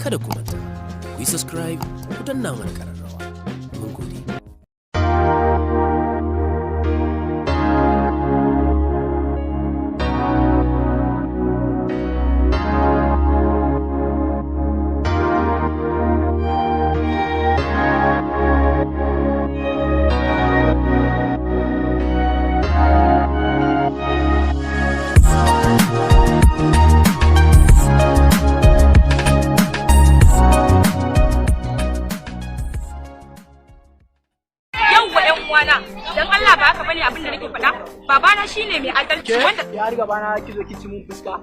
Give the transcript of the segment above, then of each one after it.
Kada ku manta, ku yi subscribe, ku danna mana kararrawa. Mun gode. Yauwa yan uwana, dan Allah ba haka bane abin da nake faɗa. Babana shine mai adalci wanda Ya riga bana ki zo ki ci mun fuska.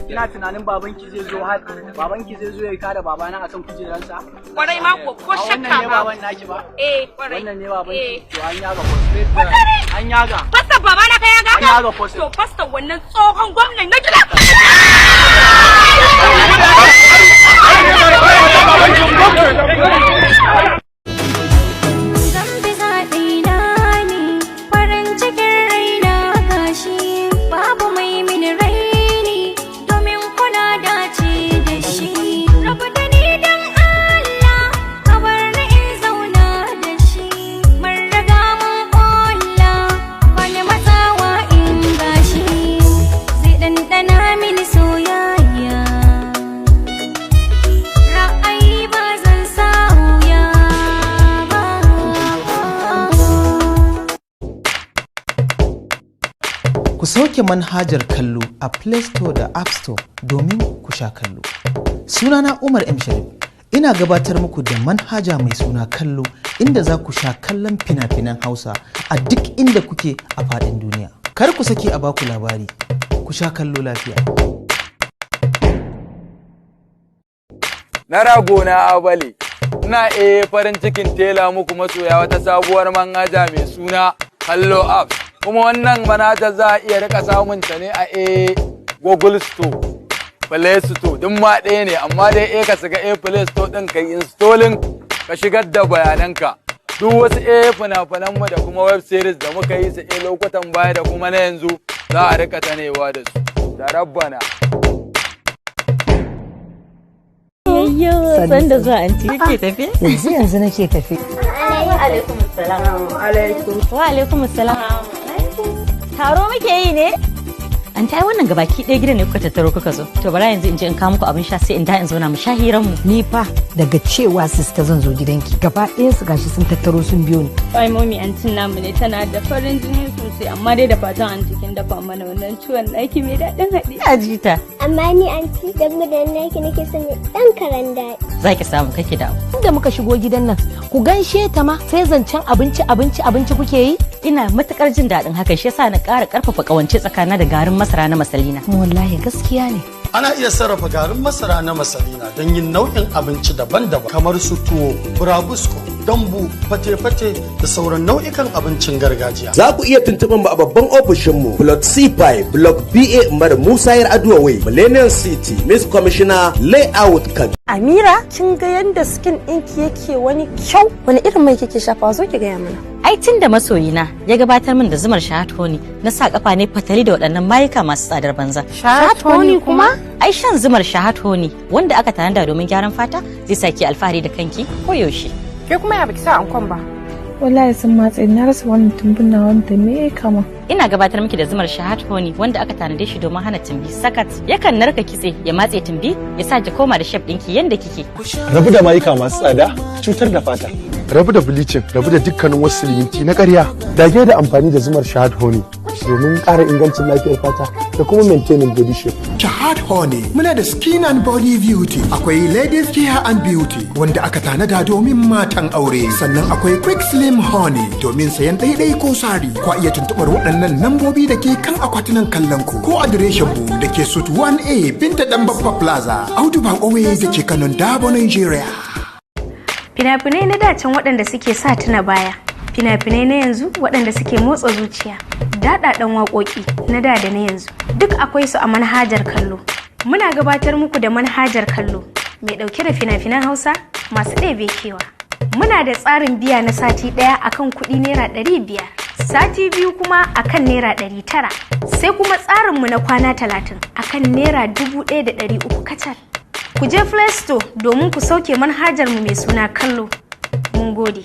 Ina tunanin babanki zai zo, har babanki zai zo ya kada babana akan kujeransa. Kwarai ma ko ko A wannan shakka ne ba. Baban naki ba? Eh, kwarai. Wannan ne babanki? Eh. To an yaga post. An yaga. Fasta babana ka yaga? An yaga post. To fasta wannan tsohon gwamnan na gida. Zambi zaɓina ne, farin cikin raina gashi, babu mai mini raini, domin kuna dace da shi. Rabu da ni don Allah, ka bar ni in zauna da shi. Mun riga mun ƙulla, bani matsawa in gashi, zai ɗanɗana mini soyayya. Ra'ayi ba zan sauya ba. Ku sauke manhajar kallo a Play Store da App Store domin ku sha kallo. Sunana Umar M. Sharif. Ina gabatar muku da manhaja mai suna kallo, inda za ku sha kallon fina-finan Hausa a duk inda kuke a faɗin duniya. Kar ku sake a baku labari, ku sha kallo lafiya. Na rago na abale ina farin cikin tela muku masoya wata sabuwar manhaja mai suna Hello Apps. Kuma wannan manhaja za a iya rika samun ta ne a Google Store, Play Store, duk ma ɗaya ne, amma dai ka shiga Play Store ɗin, kai installing, ka shigar da bayananka. Duk wasu fina-finan mu da kuma web series da muka yi su lokutan baya da kuma na yanzu, za a rika tanewa da su da rabbana. Yayyo, san da zuwa anti. Kike tafi? Yanzu yanzu nake tafi. Wa alaikum salam. Wa alaikum salam. Taro muke yi ne? Anti, ai wannan gabaki ɗaya gidan ne kuka tattaro kuka zo. To bara yanzu in je in kawo muku abin sha, sai in da in zauna mu sha hiran mu. Ni fa daga cewa sista zan zo gidanki, gaba ɗayan su gashi sun tattaro sun biyo ni. Ai mommy, antin namu ne tana da farin jini sosai, amma dai da fatan anti kin dafa mana wannan ciwon naki mai daɗin haɗi. Ina ji ta. Amma ni anti, dan mudan naki nake son mai dan karan daɗi. Za ki samu, kake da abu. Inda muka shigo gidan nan, ku ganshe ta ma sai zancen abinci abinci abinci kuke yi. Ina matukar jin daɗin hakan, shi yasa na ƙara ƙarfafa ƙawance tsakanin da garin masara na Masalina. Wallahi gaskiya ne. Ana iya sarrafa garin masara na Masalina don yin nau'in abinci daban-daban kamar su tuwo, burabusko, dambu, fate-fate da sauran nau'ikan abincin gargajiya. Za ku iya tuntuɓar mu a babban ofishinmu, Plot C5, Block BA, Umar Musa Yar'adua Way, Millennium City, Miss Commissioner Layout, Kaduna. Amira, kin ga yadda skin ɗinki yake wani kyau? Wani irin mai kike shafa? Zo ki gaya mana. Ai tun da masoyina ya gabatar min da zumar Shahat Honey, na sa kafa ne fatali da waɗannan mayuka masu tsadar banza. Shahat Honey kuma? Ai shan zumar Shahat Honey wanda aka tanada domin gyaran fata zai sa ki alfahari da kanki ko yaushe. Ke kuma ya baki sa ankon ba? Wallahi sun matse, na rasa wannan tumbin na wanda me ya kama. Ina gabatar miki da zumar Shahat Honey wanda aka tanade shi domin hana tumbi sakat. Yakan narka kitse, ya matse tumbi, ya sa ki koma da shape ɗinki yanda kike. Rabu da mayuka masu tsada, cutar da fata. Rabu da bleaching, rabu da dukkanin wasu siminti na ƙarya. Dage da amfani da zumar Shahad Honey domin ƙara ingancin lafiyar fata da kuma maintaining body shape. Shahad Honey, muna da skin and body beauty, akwai ladies care and beauty wanda aka tanada domin matan aure, sannan akwai quick slim honey domin sayan ɗaiɗai ko sari. Kwa iya tuntuɓar waɗannan lambobi da ke kan akwatunan kallon ku ko adireshin mu da ke Suite 1A, Binta Ɗanbaffa Plaza, Audu Bako Way, da ke Kanon Dabo, Nigeria. Fina-finai na dacen waɗanda suke sa tuna baya, fina-finai na yanzu waɗanda suke motsa zuciya, daɗaɗɗen waƙoƙi na da da na yanzu, duk akwai su a manhajar kallo. Muna gabatar muku da manhajar kallo mai ɗauke da fina-finan Hausa masu ɗebe kewa. Muna da tsarin biya na sati ɗaya akan kuɗi ₦500, sati 2 kuma akan ₦900, sai kuma tsarinmu na kwana 30 akan ₦1,300 kacal. Ku je Play Store domin ku sauke manhajar mu mai suna Kallo. Mun gode.